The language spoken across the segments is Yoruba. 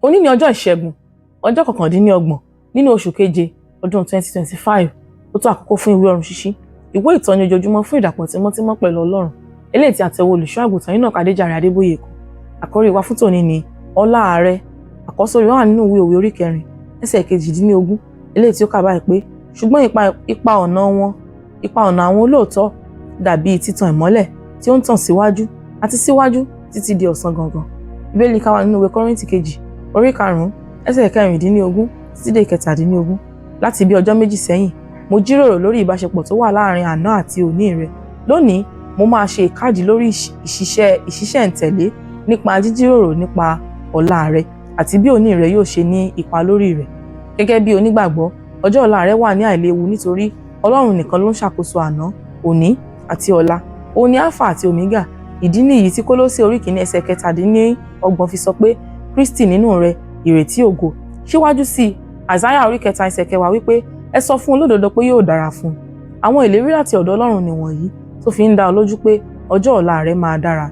Òní ni ọjọ́ Ìṣẹ́gun, ọjọ́ 29 nínú oṣù keje ọdún 2025. Ó tó àkókò fún ìwé ọ̀run ṣíṣí, ìwé ìtọ́ni ojoojúmọ́ fún ìdàpọ̀ tímọ́tímọ́ pẹ̀lú Ọlọ́run, eléyìí tí àtẹ̀wò olùṣọ́ àgùntàn Enoch Adéjàre Adébóyè kọ. Àkórí wa fún tòní ni ọlá rẹ. Àkọ́sórí wà nínú ìwé Òwe orí 4, ẹsẹ̀ 18, eléyìí tí ó kà báyìí pé, ṣùgbọ́n ipa ọ̀nà wọn, ipa ọ̀nà àwọn olóòótọ́ dàbí títan ìmọ́lẹ̀ tí ó ń tàn síwájú àti síwájú títí di ọ̀sán gangan. Bíbélì ká wà nínú ìwé Kọ́ríńtì kejì, orí 5, ẹsẹ̀ 16 títí dé 17. Láti bí ọjọ́ 2 sẹ́yìn, mo jíròrò lórí ìbáṣepọ̀ tó wà láàrin àná àti òní rẹ. Lónìí, mo máa ṣe ìkádìí lórí ìṣiṣẹ́ǹtẹ̀lé nípa jíjíròrò nípa ọ̀la rẹ àti bí òní rẹ yóò ṣe ní ipa lórí rẹ̀. Gẹ́gẹ́ bí onígbàgbọ́, ọjọ́ ọ̀la rẹ wà ní àìléwu nítorí Ọlọ́run nìkan ló ń ṣàkóso àná, òní àti ọ̀la. Òun ni Alpha àti Omega. Ìdí nìyí tí Kólósè orí 1, ẹsẹ̀ 27 fi sọ pé, Kristi nínú rẹ, ìrètí ògo. Síwájú sí i, Àìsáyà orí 3, ẹsẹ̀ 10 wípé, ẹ sọ fún olódodo pé yóò dára fún un. Àwọn ìlérí láti ọ̀dọ̀ Ọlọ́run nìwọ̀nyí tó fi ń dá ọ lójú pé ọjọ́ ọ̀la rẹ máa dára.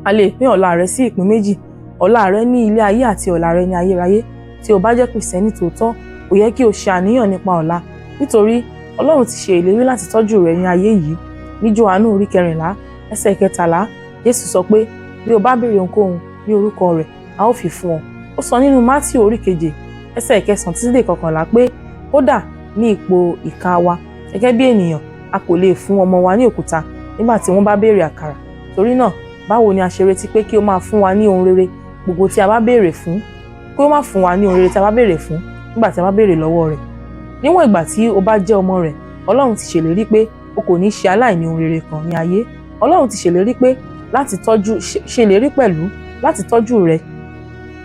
A lè pín ọ̀la rẹ sí ìpín méjì: ọ̀la rẹ ní ilé ayé àti ọ̀la rẹ ní ayérayé. Tí o bá jẹ́ Kìrìsìtẹ́nì tòótọ́, kò yẹ kí o ṣe àníyàn nípa ọ̀la, nítorí Ọlọ́run ti ṣe ìlérí láti tọ́jú rẹ ní ayé yìí. Ní Jòhánù orí 14, ẹsẹ̀ 13, Jésù sọ pé, bí o bá béèrè ohunkóhun ní orúkọ rẹ̀, a ó fi fún ọ. Ó sọ nínú Mátíù orí 7, ẹsẹ̀ 9 títí dé 11 pé, kódà ní ipò ìkà wa gẹ́gẹ́ bí ènìyàn, a kò lè fún ọmọ wa ní òkúta nígbà tí wọ́n bá béèrè àkàrà. Torí náà, báwo ni a ṣe retí pé kí ó máa fún wa ní ohun rere gbogbo tí a bá béèrè fún, kí ó má fún wa ní ohun rere tí a bá béèrè fún nígbà tí a bá béèrè lọ́wọ́ rẹ̀? Níwọ̀n ìgbà tí o bá jẹ́ ọmọ rẹ̀, Ọlọ́run ti ṣèlérí pé o kò ní ṣe aláìní ohun rere kan ní ayé. Ọlọ́run ti ṣèlérí pé láti tọ́jú, ṣèlérí pẹ̀lú láti tọ́jú rẹ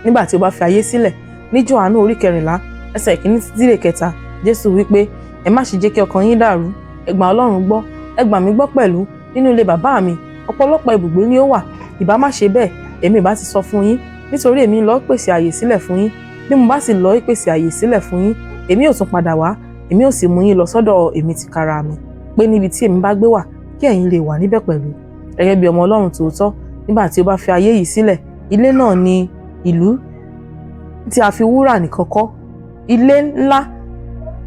nígbà tí o bá fi ayé sílẹ̀. Ní Jòhánù orí 14, ẹsẹ̀ 1 títí dé 3, Jésù wí pé, ẹ má ṣe jẹ́ kí ọkàn yín dàrú. Ẹ gbà Ọlọ́run gbọ́, ẹ gbà mí gbọ́ pẹ̀lú. Nínú ilé bàbá mi, ọ̀pọ̀lọpọ̀ ibùgbé ni ó wà. Ìbá má ṣe bẹ́ẹ̀, èmi ìbá ti sọ fún yín, nítorí èmi ń lọ pèsè àyè sílẹ̀ fún yín. Bí mo bá sì lọ pèsè àyè sílẹ̀ fún yín, èmi ò tún padà wá, èmi ò sì mú yín lọ sọ́dọ̀ èmi tìkára mi, pé níbi tí èmi bá gbé wà, kí ẹ̀yin lè wà níbẹ̀ pẹ̀lú. Gẹ́gẹ́ bí ọmọ Ọlọ́run tòótọ́, nígbà tí o bá fi ayé yìí sílẹ̀, ilé náà ní ìlú tí a fi wúrà nìkan kọ́. Ilé ńlá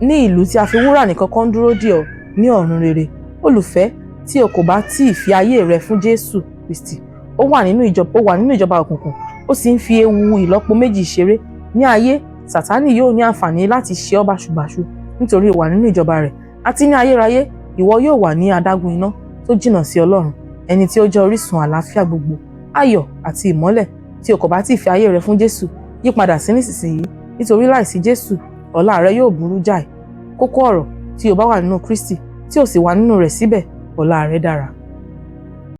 ní ìlú tí a fi wúrà nìkan kọ́ ń dúró dè ọ́ ní ọ̀run rere. Olùfẹ́, tí o kò bá tíì fi ayé rẹ fún Jésù Kristi, ó wà nínú ìjọba òkùnkùn, ó sì ń fi ewu ìlọ́po méjì ṣeré. Ní ayé, Sátánì yóò ní àǹfààní láti ṣe ọ́ báṣubàṣu nítorí o wà nínú ìjọba rẹ̀, àti ní ayérayé, ìwọ yóò wà ní adágún iná tó jìnnà sí Ọlọ́run, ẹni tí ó jẹ́ orísun àlàáfíà gbogbo, ayọ̀ àti ìmọ́lẹ̀. Tí o kò bá tíì fi ayé rẹ fún Jésù, yí padà sí nísinsìnyí, nítorí láìsí Jésù, ọ̀la rẹ yóò burú jáì. Kókó ọ̀rọ̀: tí o bá wà nínú Kristi, tí o sì wà nínú rẹ̀ síbẹ̀, ọ̀la rẹ dára.